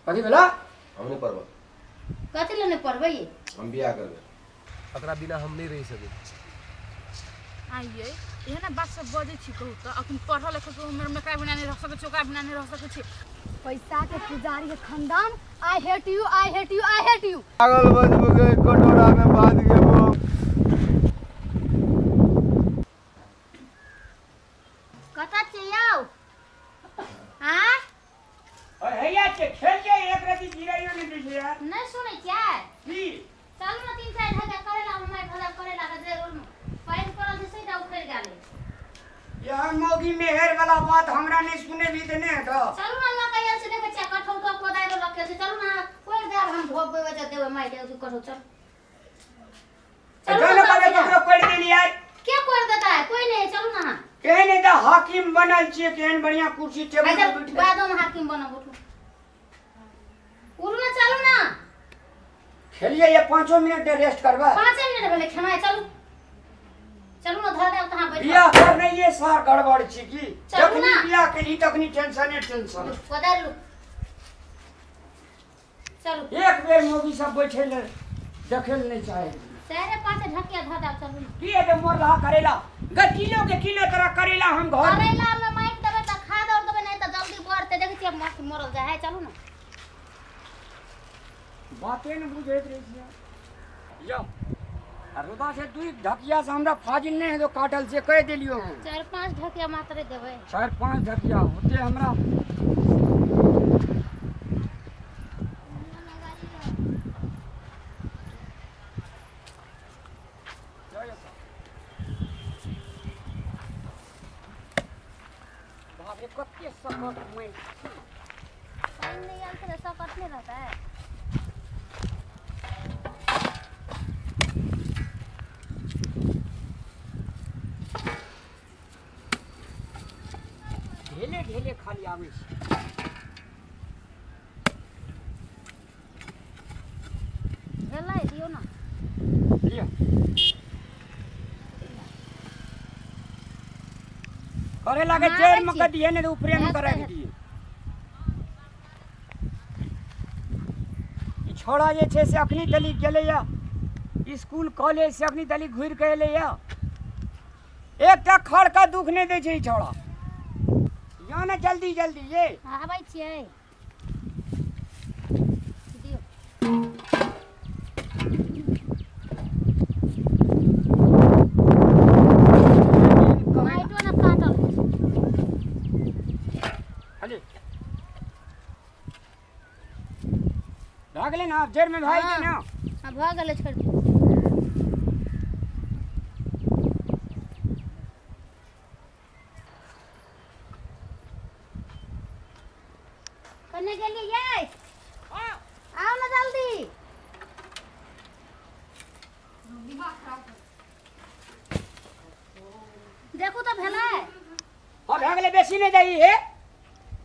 कथी भेला? हम नहीं पढ़ब। कथी ले नहीं पढ़बै? हम बियाह करबै। एकरा बिना हम नहीं रह सकै। आइए एहन बात सब बजै छी कहू त अखन पढ़ल लिखल के उम्र में एकरा बिना नहीं रह सकै छी, ओकरा बिना नहीं रह सकै छी। पैसा के पुजारी के खानदान, I hate you, I hate you, I hate you. पागल बजबो के कटोरा में बांध के वो कत छियौ? हां और हैया के खेल के एक रति गिराइयो नहीं दै छै यार। नहीं सुनै छियै की? चलू ना 3-4 हजार करेला हम 8 हजार करेला के जे पानि पड़ल छै सेटा उखड़ि गेलै। यह मौगी मेहर वाला बात हमरा नहीं सुने भी त नहीं हेतो। चलू ना लके आयल छै, देखै छियै कठौ तो कोदारि लके छै। चलू ना कोइ देब हम धोबबै जे देबै मारि देब कठौ। चल चल ना कबे ककरो कोड़ि देली यार। के कोड़ि देता है? कोई नहीं। चलू ना। केहन त हाकिम बनल छियै, केहन बढ़िया कुर्सी टेबुल पर बैठ। बादो में हाकिम बनब। उठू उठू ना, चलू ना खेलिए। ये 5 मिनट रेस्ट करबा। 5 मिनट भेलै खेनाइ। चलू चलू ना धर देब तहाँ बैठ। बियाह कर नहीं ये सार गड़बड़ छी की। जखनी बियाह केली तखनी टेंशन टेंशन। कोदारि लू चलू। एक बेर मौगी सब बैठे ले देखे ले नहीं चाहे। 4-5 ढकिया धर देब। चलू ना। की हेतै मोर रहा करेला ग किलो के किलो तोरा करेला हम घर करेला में मारि देबै त खाद और देबै नहीं त जल्दी बढ़तै। देखै छियै मस्त मरल जाइ है। चलू ना। बाते न बुझैत रहै छियै यौ। रोदा से 2 ढकिया से हमरा फाजिल नहीं है तो काटल से कह देलियो हम। 4-5 ढकिया मात्र देबै। 4-5 ढकिया होते हमरा। बाप रे कते सकट में पानी नहीं आयल त सकट नहीं रहता है। ढेले ढेले खाली आबै छै। भेलै दियौ ना। लिअ करेला के जड़ में कह दिए ने तो ऊपरे में करा के दिए। ई छोड़ा जे छै से अखनी तली गेलै या स्कूल कॉलेज से अखनी तली घुरि के एलै या। एकटा खड़ का दुख नहीं दै छै ई छोड़ा। या ना जल्दी जल्दी ये आबै छियै दियौ। माइटो ना काटल खाली भऽ गेलै ना। जड़ में भाई के ना। हां भऽ गेलै, छोड़ दियौ। कने गेलियै? आओ ना जल्दी। देखू तो भेलै। हां भऽ गेलै। बेसी नहीं दही हे,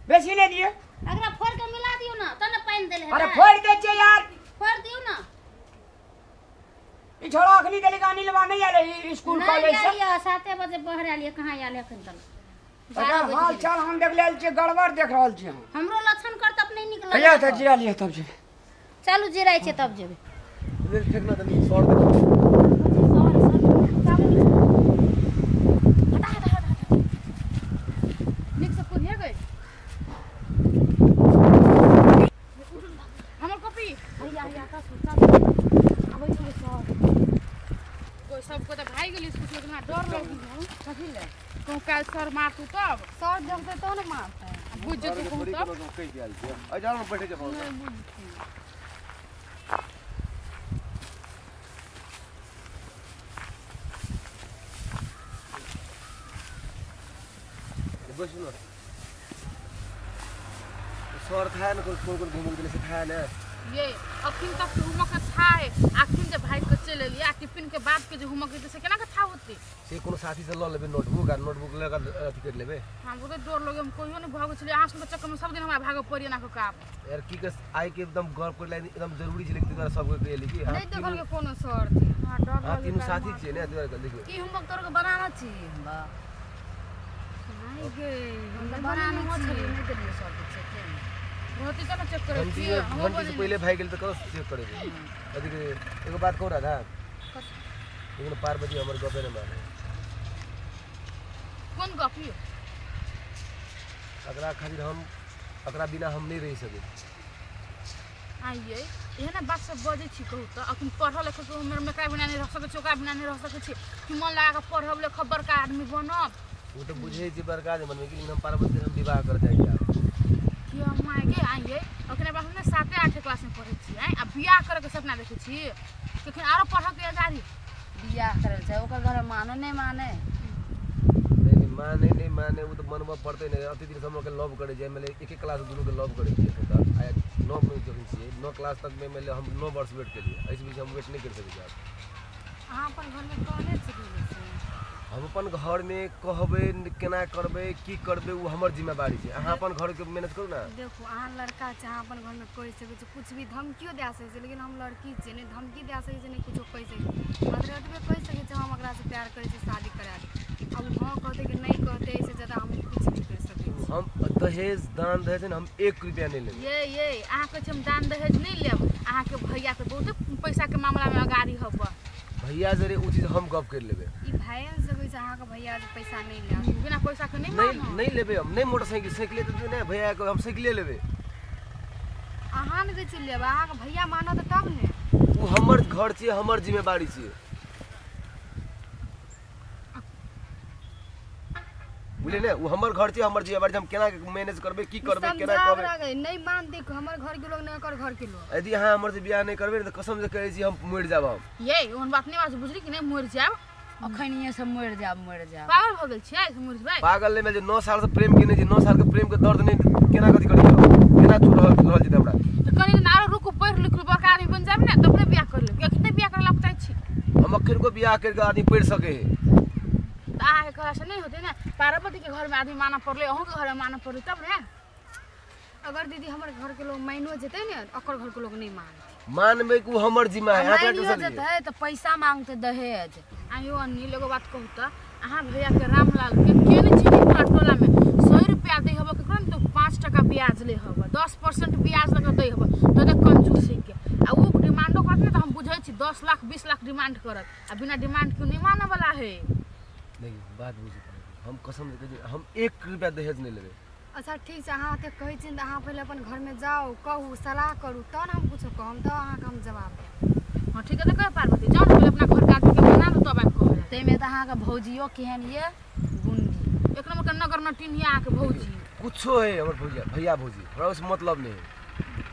बेसी नहीं दिए। एकरा फोड़ के मिला दियौ ना तब ने पानि देले हेतै। अरे फोड़ दे छै यार, फोड़ दियौ ना। ई छोड़ा अखनी देली गानी लबा नहीं आले स्कूल कॉलेज से। नहीं 7 बजे बाहर आलिए, कहां आले अखन तक? अगर हाल चाल हम देख लेल छियै, गड़बड़ देख रहल छियै हम। हमरो लक्षण कर तब नहीं निकलल। हैया त जिरा लिअ तब जेबै। चलू जिराइ छै तब जेबै। ले फेकना तनी सर दे। हटा हटा हटा निक से कोहिए गई हमर कॉपी। हैया हैया का सुता आबै छै सर। कोई सबको त भाई गेली स्कूल लेकिन हमरा डर लगी। कथी ले? कहूँ काल्हि सर मारतू तब। सर देखतै तब ने मारतै। बुझ जेतू कहूँ तब। कहि गेल छियै। अइ जाउ बैठे जाउ। बैसू न। सर थाहा न कोन कोन घुमल गेलै से थाहा न। ये अखिन तक के हुमक था है, अखिन जे भाई के चलि एलियै आ टिफिन के बाद के जे हुमक हेतै से केना के था होतै? से कोनो साथी से ल लेबै नोटबुक आ नोटबुक लऽ कऽ अथी करि लेबै। हम बहुते डर लगे, हम कहियो नहि भागै छलियै। अहाँ सबके चक्कर में सब दिन हमरा भागऽ पड़ियै एना कऽ आब। यार की कस आई के एकदम गौर करला एकदम जरूरी छै लेकिन तोरा सबके कहली कि नहीं देखल के कोनो सर। हां डर लगे। तीनू साथी छियै ने तोरा देखियौ। की हुमक तोर के बनाना छी हमरा? नहीं गे, हम बनाना छलियै, नहीं देलियै सर के। रहती त न चेक करै घंटी छी हमहूँ घंटी से बनेने पहिले भागि गेल तऽ कतऽ चेक करेबै। अथी के एगो बात कहू राधा, लेकिन पार्वती हमर गपे नहि माने। कोन गप यौ? एकरा खातिर हम एकरा बिना हम नहि रहि सकै। आइये एहन बात सब बजै छी कहू तऽ अखन पढ़ल लिखल के उम्र में एकरा बिना नहि रह सकै छी, ओकरा बिना नहि रह सकै छी कि मन लगा कऽ पढ़ब लिखब बड़का आदमी बनब। ओ तऽ बुझै छी बड़का आदमी बनबै, लेकिन हम पार्वती से हम विवाह कर जाइ छी। कि हम आगे आइये अखन हम ने 7-8 क्लास में पढ़ै छी आ बियाह करे के सपना देखै छी, तखन आरो पढ़ऽ के आजादी बियाह करल छै ओकर घर माने नहि माने नहीं माने नहीं माने वो तो मनबऽ पड़तै नहि। अति दिन से हम लोग लव करै छियै, मानि एक एक क्लास दुनू के लव करै छियै। तऽ आइ 9 में जखन छियै 9 क्लास तक में मानि हम 9 वर्ष वेट केलियै, एहिसँ बीच हम वेट नहि करि सकै छी। अहाँ अपन घरमे कहने छी? हम अपन घरमे कहबै केना करबै की करबै ओ हमर जिम्मेवारी छै। अहाँ अपन घरके मैनेज करू ने। देखू अहाँ लड़का छै, अहाँ अपन घरमे कहि सकै छी कुछ भी, धमकियो दए सकै छी, लेकिन हम लड़की छियै, नहि धमकी दए सकै छी नहि कुछो कहि सकै छी। मात्र एतबे कहि सकै छी हम एकरासँ प्यार करै छी शादी करा दे। अब हाँ कहतै कि नहीं कहतै, एहिसँ ज्यादा हम कुछ नहीं करि सकै छी। हम दहेज दान दहेज हम 1 रुपया नहीं लेबै। ये ये अहाँ कहै छी हम दान दहेज नहीं लेब, अहाँके भैया तऽ बहुते पैसाके मामलामे अगाड़ी हब। भैया जरे ओ चीज हम गप कर लेबै। ई भाई से कहै छै अहाँके भैया जे पैसा नहीं लेब, बिना पैसा के नहीं मानब। नहीं लेबै हम, नहीं मोटरसाइकिल साइकिले तऽ नहीं भैया के हम साइकिले लेबै। अहाँ ने कहै छी लेब, अहाँके भैया मानत तब ने। ओ हमर घर छियै, हमर जिम्मेवारी छियै, बुझलियै ने? ओ हमर घर छियै, हमर जिम्मेवारी, हम केना मैनेज करबै की करबै केना करबै। नहीं मान देख हमर घर के लोग नहीं ओकर घर के लोग। यदि अहाँ हमर से बियाह नहीं करबै तऽ कसम से कहै छी हम मरि जाब। हम ये ओहन बात नहीं बात बुझली कि नहीं मरि जाब, अखनिये से मरि जाब मरि जाब। पागल भऽ गेल छियै से मरि जेबै? पागल नहि भेल, 9 साल से प्रेम केने छी, 9 साल के प्रेम के दर्द नहीं केना कथी करी, केना छू रहल जेतै हमरा। तऽ कनि दिन आरो रुकू, पढ़ि लिख बड़का आदमी बनि जाब ने तब ने बियाह कर लेब। अखन बियाह करऽ लग चाहै छी हम? अखन को बियाह करि कऽ आदमी पढ़ि सकै है तऽ अहाँके कहलासँ नहि होतै ने। पार्वतीके घरमे आदमी मानऽ पड़लै, अहूँके घरमे मानऽ पड़लै तब ने। अगर दीदी हमर घर के लोग मानियो जेतै ने ओकर घर के लोग नहीं मानतै। मानबै कि हमर जिम्मा है, मानियो जेतै तऽ पैसा मांगतै दहेज। आइयो अनिल एगो बात कहू तऽ अहाँ भैया के रामलाल के नहि चिन्है पूरा टोलामे 100 रुपया दै हब ककरो ने तऽ 5 टका ब्याज लै हब, 10% ब्याज लऽ कऽ दै हब तऽ ओते कंजूसी के। आ ओ डिमांडो करत ने तऽ हम बुझै छी 10 लाख 20 लाख डिमांड करत, आ बिना डिमांड के नहि मानऽवला है। नहीं बात बुझी, हम कसम हम 1 रुपया दहेज नहीं लेबै। अच्छा ठीक छै, अहाँ एते कहै छी तऽ अहाँ पहिले अपन घरमे जाउ कहू सलाह करू तहन हम कुछो कहम, तब अहाँके हम जवाब देब। हाँ ठीक है तऽ कह पार्वती जाउ ने पहिले अपना घरके आदमीके मना लू तब आबि कहब। ताहिमे तऽ अहाँके भौजियो केहन ये गुंडी, एक नम्बर के नगर नटीन ये अहाँके भौजी। कुछो है हमर भौजी भैया भौजी हमरा ओहिसँ मतलब नहीं है।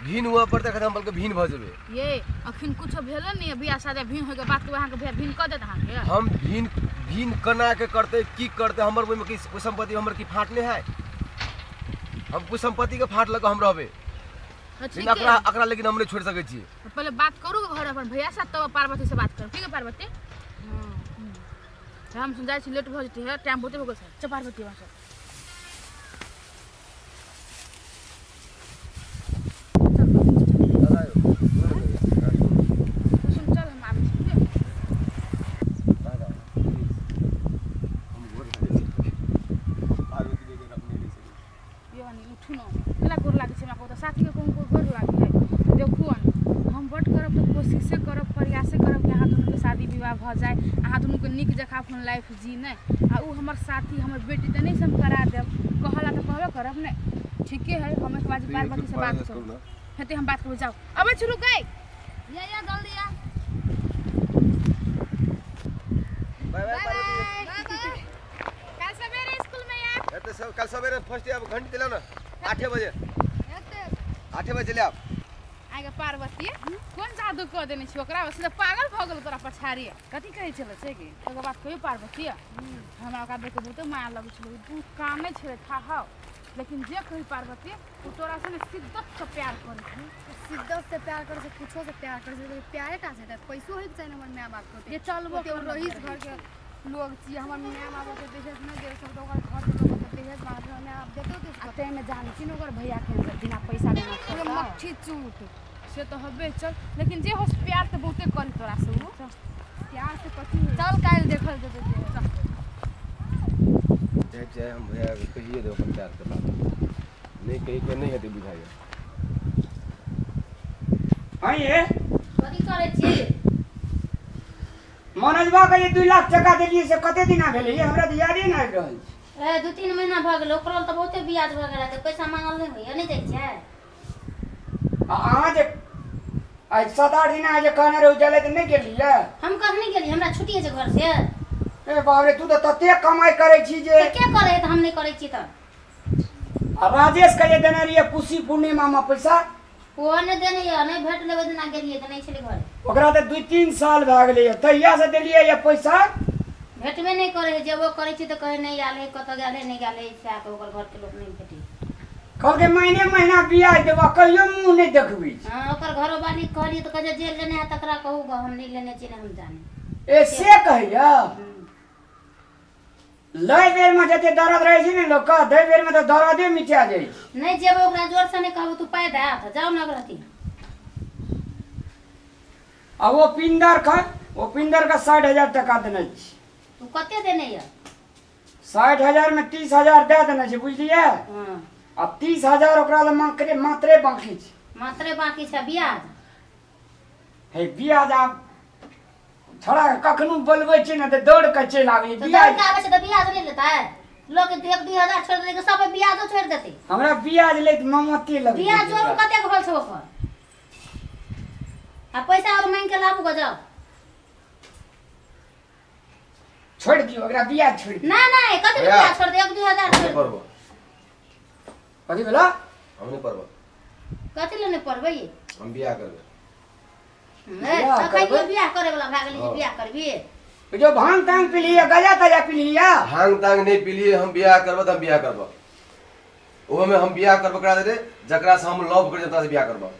भीन हुआ पड़तै हम बल्कि भीन भऽ जेबै। ये अखन कुछो भेलै ने बियाह शादी भीन होइके बात के अहाँके भैया भीन कऽ देत अहाँके। हम भीन भीन केना के करतै की करतै हमर ओहिमे की कोइ सम्पत्ति हमर की फाट नहि है? हम कोइ सम्पत्ति के फाट लऽ कऽ हम रहबै, लेकिन अकरा लेकिन हम नहीं छोड़ि सकै छी। पहिले बात करू घर अपन भैया से तब पार्वती से बात करू, ठीक है पार्वती? हम जाइ छी लेट भऽ जेतै है, टाइम बहुते भऽ गेल छै। चल पार्वती वहाँ से। चल हम आबै छी। उठू न केना गोर लागै छै हमरा कहू तऽ साथीके कहूँ कोइ गोर लागै है? देखू हम बड करब तऽ कोशिशे करब प्रयासे करब कि अहाँ दुनूके शादी विवाह भऽ जाए, अहाँ दुनूके नीक जकाँ अपन लाइफ जी नहि। आ ओ हमर साथी हमर बेटी तऽ नहि से हम करा देब, कहला तऽ कहबे करब ने। ठीके है हम एक बार पार्वती से बात करब, हेतै हम बात करबै। जाउ अबै छी रुक गई या या जल्दी या। बाय बाय पार्वती, कल सवेरे स्कूल में यार। एते सब कल सवेरे फर्स्ट आब घंटी दिला ना 8 बजे, 8 बजे चले आप। आगे पार्वती कोन जादू कऽ देने छी ओकरा, सीधा पागल भऽ गेल तोरा पछाड़ी। कथी कहै छलै से की? एगो बात कहियौ पार्वती, हमरा ओकरा देख के बहुते माया लगै छलै, ओ कानै छलै थाह, लेकिन जे कही पार्वती ओ तोरा से ने शिद्दत से प्यार करै छै। शिद्दत से प्यार करै छै, कुछो से प्यार करै छै, लेकिन प्यारे टा छै तऽ पैसो होइके चाही ने हमर माय बापके। जे चलबो रईस घरके लोग छियै, हमर माय बाप ओते दहेज नहि दे सकतै, ओकर घरके लोग ओते दहेज मांगतै, माय बाप देतौ तऽ। आ ताहिमे जानै छी ने ओकर भैया के बिना पैसा के पूरा मट्ठी चूट से तऽ हबे। चल लेकिन जे हो प्यार तऽ बहुते करी तोरा से ओ। प्यार से कथी होइ? चल काल्हि देखल जेतै। चाहे चाहे हम भैया के कहिए देब अपन प्यार के बात, नहीं कही के नहीं हेतै बुझाइए। हाँ ये कथी करै छी? मनोजबा के जे 2 लाख टका देलियै से कते दिना भेलै ये? हमरा तऽ यादे नहि आबि रहल छै। ए 2-3 महीना भऽ गेल। ओकरो तऽ बहुते ब्याज भऽ गेल तऽ पैसा मांगल नहि होइया, नहि जाइ छै। आ अहाँ जे आइ 7-8 दिना जे कहने रहू जाय लए तऽ नहि गेलियै? हम कखनी गेलियै, हमरा छुट्टी छै घर से। ए बाप रे, तू तऽ तते कमाइ करै छी जे तऽ के करै तऽ हम नहि करै छी। तऽ आ राजेश के जे देने रहियै पुसी पूर्णिमा मे पैसा, ओ नहि देने यऽ, नहि भेटलै। ओहि दिना गेलियै तऽ नहि छलै घर। ओकरा तऽ 2-3 साल भए गेलै तहिया से देलियै ये पैसा, भेटबे नहि करै है। जेबो करै छी तऽ कहै नहि आयल है, कतऽ गेल है, नहि गेल है, सएह कऽ ओकर घरके लोक नहि भेटै। कहलकै महीने महीना ब्याज देबऽ, कहियो मुँह नहि देखबै। हाँ, ओकर घरोवाली कहलियै तऽ कहै जे लेने है तकरा कहू गऽ, हम नहि लेने छी, नहि हम जाने। ए से कहैया? लै बेर में जते दर्द रहै छै ने लोकके, दै बेर में तऽ दर्दे मिटा जाइ छै। नहि जेबै ओकरा जोर से नहि कहबू, तू पाइ दए तऽ जाउ ने अगरती। आ ओ पिंदर के, ओ पिंदर के 60,000 टका देने छी। तू कते देने यऽ? 60,000 में 30,000 दए देने छै, बुझलियै? हाँ। आ 30,000 ओकरा लए मात्रे मात्रे बाकी छै। मात्रे बाकी छै ब्याज? हे ब्याज आब छोड़ा कखनो बोलबै छै ने तऽ दौड़ के चलि आबै छै। तऽ दौड़ के आबै छै तऽ ब्याज नहि लेतै? लोक 1-2 हजार छोड़ि देतै, सब ब्याजो छोड़ि देतै। हमरा ब्याज लैत ममते लगै। ब्याज जोड़ू कतेक होल छै ओकर? आ पैसा और मांगि के लाबू गऽ, जाउ। छोड़ि दियौ ओकरा, ब्याज छोड़ि दियौ। नहि नहि, कथी के ब्याज छोड़ि दे, 1-2 हजार छोड़ि। पड़बो कथी भेला? हम नहि पड़बो। कथी लए नहि पड़बै? हम बियाह करबै। तखन बियाह करे वाला भए गेली जे बियाह करबी? जो भांग तांग पी लिया, गजा तजा पी लिया? भांग तांग नहीं पीलिए, हम बियाह करबै तऽ हम बियाह करबै। ओहोमे हम बियाह करबै करा दे जकरा से हम लव करै तकरा से बियाह करबै।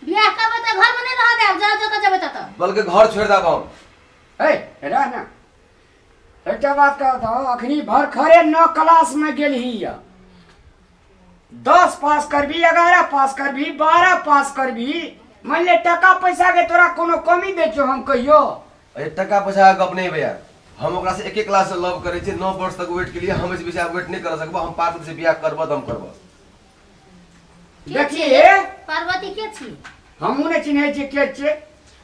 बियाह करबै तऽ घर में नहि रह देब, जाउ जतऽ जेबै ततऽ। बल्कि घर छोड़ि देब हम। हे रह ना, एकटा बात कहत हौ, अखनी भरखरे 9 क्लास में गेलही या, 10 पास करबी, 11 पास करबी, 12 पास करबी, मान ले टका पैसा के तोरा कोनो कमी दै छौ हम कहियो? अरे टका पैसा के गप नहीं भैया, हम ओकरा से एक क्लास से लव करै छियै, 9 वर्ष तक वेट केलियै, हम एहि बेसी वेट नहि कर सकबो। हम पार्वती से बियाह करबो तऽ हम करबो। देखिए पार्वती के छी? हमहूँ नहि चिन्है छियै के छियै।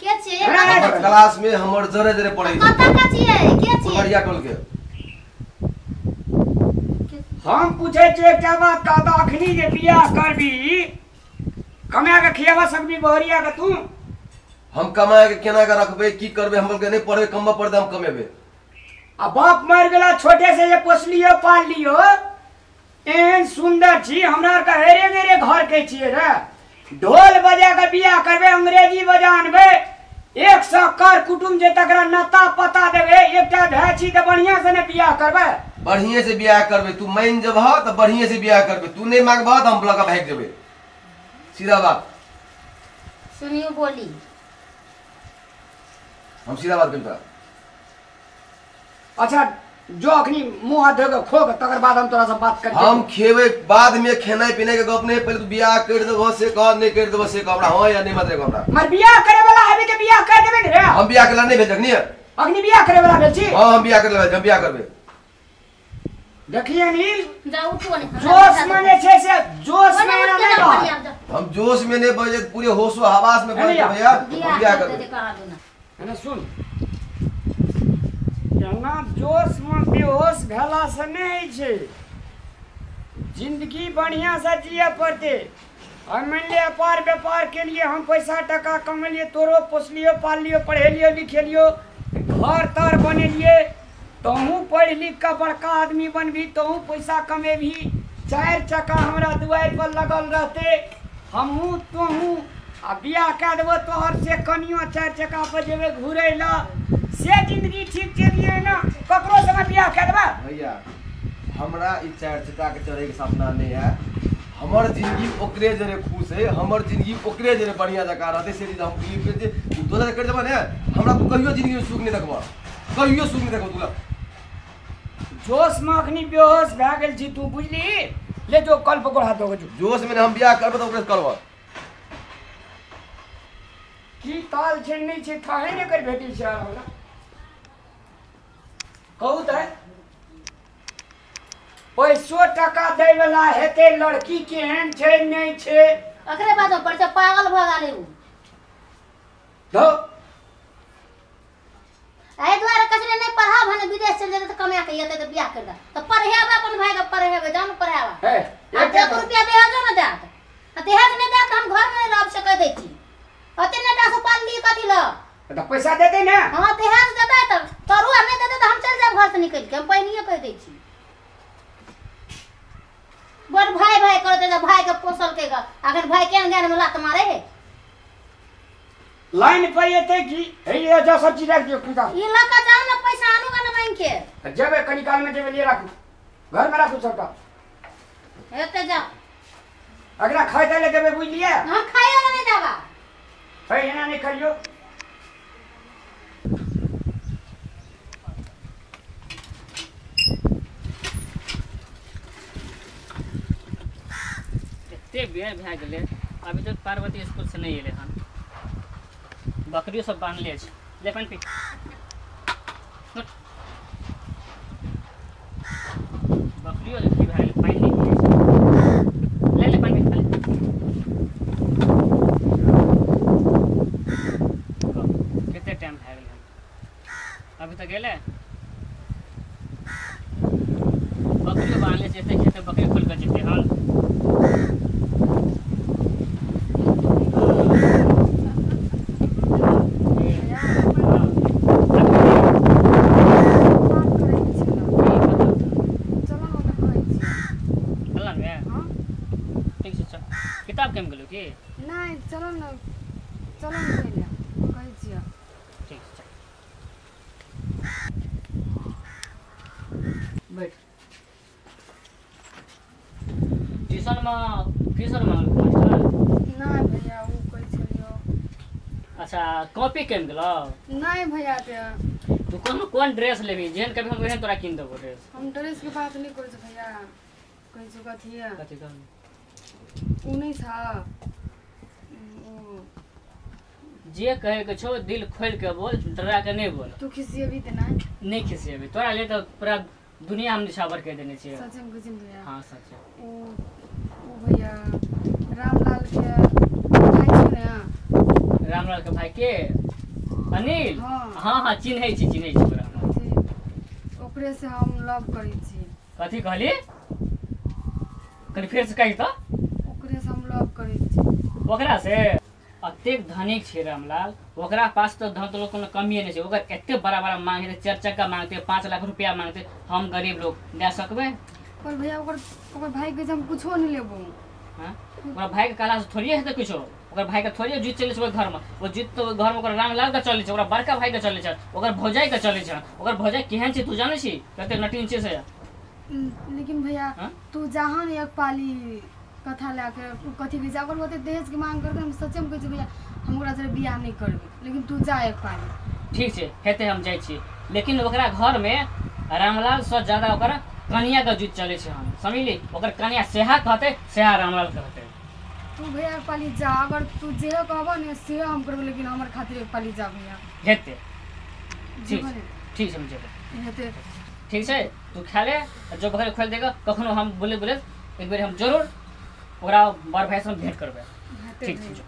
के छियै? हमर क्लास में हमर जरे जरे पढ़ै छै। कतऽ के छियै? के छियै? फुलबरिया टोल के। हम पूछै छियै एकटा बात कहत, अखनी जे बियाह करबी कमा के खियाबा सकबी बहरिया के तू? हम कमा के केना के रखबै, की करबै? हम बोलके नहीं पढ़बै, कमबऽ पड़तै हम कमेबै। आ बाप मरि गेला छोटे से जे पोसलियो पाललियो, एहन सुंदर छी, हमरा आरके हेरे गेरे घर के छियै रे। ढोल बजा के बियाह करबै, अंग्रेजी बजा अनबै, 100 कर कुटुम जे तकरा नता पता देबै। एकटा भाय छी तऽ बढ़िया से ने बियाह करबै? बढ़िया से बियाह करबै। तू मान जबह तऽ बढ़िया से बियाह करबै, तू नहीं मांगबह तऽ हम लऽ कऽ भागि जेबै, सीधा बात। सुनियो बोली, हम सीधा बात कही। अच्छा जो अखनी मुँह हाथ धो के खो, तकर बाद हम तोरा से बात कर। हम खेबै बाद में, खेनाइ पिनाइ के गप नहीं, पहले तू बियाह कर देबह से कह, नहीं कर देबह से कह हमरा, हाँ या नहीं मात्र हमरा। मर बियाह करे वाला हेबी के बियाह कर देबे ने रे। हम बियाह करे नहीं भेल जखनी अखनी बियाह करे वाला भेल छी? हां हम बियाह करे ला, हम बियाह करबै। देखिए अनिल, जाउ उठो ने, जोश में जे छै से जोश में ना नहीं बह। हम जोश में नहीं बजे, पूरे होशो हवास में बजे भैया, हम बियाह करबै। है ना सुन, एना जोश में बेहोश भेला से नहीं छै, जिंदगी बढ़िया से जिए पड़ते। और मान ले व्यापार व्यापार के लिए हम पैसा टका कमेलिए, तोरो पोसलियो पाललियो, पढ़ेलियो लिखेलियो, घर तर बनेलिए, तोहूँ पढ़ि लिख के बड़का आदमी बनबी, तोहूँ पैसा कमेबी, 4 चक्का हमरा दुआरि पर लगल रहते, हमहूँ तोहूँ आ बियाह कए देबो तोहर से कनियो 4 चक्का पर जेबै घुरै लए, से जिंदगी ठीक चलिए ना? ककरो से बियाह कए देबै? भैया हमरा ई 4 चक्का के चढ़े के सपना नहीं है, हमर जिंदगी ओकरे जरे खुश है, हमर जिंदगी ओकरे जरे बढ़िया जकाँ रहतै, से चीज हम बिलीव करै छियै। तू दोसर करि देबह ने हमरा, तू कहियो जिंदगी में सुख नहीं देखबह, कहियो सुख नहीं देखबह तू। जोश में अखनी बेहोश भए गेल छी तू, बुझली? ले जो कल पर गोड़ हाथ धो के जो। जोश में हम बियाह करबै तऽ ओकरे से करबै। की ताल छै नहि छै थाहे नहि कर भेटी छै हमरा। कहू तऽ पैसो टका दै वाला हेतै, लड़की केहन छै नहि छै ओकरे बाद पर से पागल भऽ गेलै उ। धो एहि दुआरे कथी नहि पढ़ाब हन विदेश चलि जेतै तऽ कमा के एतै तऽ बियाह कर दे तऽ पढ़ेबै अपन भाई के पढ़ेबै जान पढ़ाबा हे आ एक रुपया दहेजो ने देत आ दहेज नहि देत तऽ हम घर मे नहि रह सकै दै छी ओते नेटा से पालली कथी ल तऽ पैसा देतै ने। हां दहेज देतै तऽ तरू आ नहि देतै तऽ हम चलि जायब घर से निकलि के, हम पहिनिये कहि दै छी। बड़ भाई भाई करते तऽ भाई के पोसलकै ग, अखन भाई केहन ज्ञान में लात मारे है। लाइन पर एतै की हे ये जा सब चीज राख दियो किताब ई लऽ कऽ जाउ ने, पैसा आनू ग ने मांगि के। जेबै कनी काल में जेबै, लिए राखू घर में राखू सबटा। एते जाउ अगला खाय ले देबै बुझलियै। हम खाइयो ले नहि देबा। हे एना नहि करियो। एते बेर भए गेलै अभी तक पार्वती स्कूल से नहीं एलै हन। बकरियो सब बान्हले छै, ले पानि पी। बकरियो की भए गेलै पानि नहि पियै छै। ले ले पानि पी ले। कते टाइम भए गेलै हन अभी तक एलै। बकरियो बान्हले छै, एते खेते बकरी खोलि कऽ जेतै हन। बात करै के छै ने, चलो ने ओतऽ कहै छियै। कल्याण में हाँ ठीक छै चल। किताब केम गेलौ की? नहि चलो ने, चलो ने पहिले कहै छियै। ठीक छै चल बैठ। ट्यूशन में फीस आर मांगलको मास्टर? नहि भैया ओ कहै छलियो। अच्छा कॉपी केम गेलौ? नहि भैया ते तू कोन कोन ड्रेस लेबही जेहन कभी हम ओहन तोरा कीन देबो ड्रेस। हम ड्रेस के बात नहि करै छी भैया, कहै छी कथी है कथी कहू? ओ नहि छ ओ जे कहे के छौ दिल खोल के बोल, डरा के नहीं बोल। तू खिसियेबी तऽ नहि? नहीं खिसियेबी तोरा ले तऽ पूरा दुनिया हम निछावर कर देने छियै। सच में कहै छी भैया। हाँ सच। ओ भैया रामलाल के भाई छै ने। रामलाल के भाई के अनिल? हाँ। हाँ हाँ चिन्है छी, चिन्है छी ओकरा हम। अथी ओकरे से हम लव करै छी। कथी कहली? कनि फेर से कही तऽ। ओकरे से हम लव करै छी। ओकरा से अतेक धनिक छै रामलाल, ओकरा पास तऽ धन तो कोनो कमिए नहीं छै। ओकर एते बड़ा बड़ा मांग हेतै, 4 चक्का मांगते, 5 लाख रुपया मांगते, हम गरीब लोग दे सकबै? पर भैया ओकर ओकर भाई के हम कुछो नहीं लेबो। हाँ ओकरा भाई के कहला से थोड़िए हेतै कुछो। ओकर भाई के थोड़िए जीत चलै छै ओहि घर में, ओ जीत तो घर में ओकर रामलाल के चलै छै, ओकरा बड़का भाई के चलै छै, ओकर भौजाई के चलै छै। ओकर भौजाई केहन छै तू जानै छी? कते नटीन छै से। लेकिन भैया हाँ? तू जहाँ ने एक पाली कथा लए के कथी कहै छै, अगर ओते दहेज के मांग करतै हम सच्चे में कहै छी भैया हम ओकरा से बियाह नहीं करबै, लेकिन तू जा एक पाली। ठीक छै हेतै हम जाइ छी, लेकिन ओकरा घर में रामलाल से ज्यादा ओकर कनिया के जुत चलै छै। हम समझली ओकर कनिया सेहा कहतै सेहा रामलाल कहतै। तू भैया एक पाली जा, अगर तू जे कहबह ने से हम करबै, लेकिन हमर खातिर एक पाली जा भैया। हेतै ठीक जेबो ने? ठीक छै हम जेबै। हेतै ठीक छै तू खा ले, जो बकरी खोलि देगा कखनो हम बोले बोले एक बेर हम जरूर ओकरा बड़ भाई से हम भेंट करबै। हेतै ठीक भैया। छै।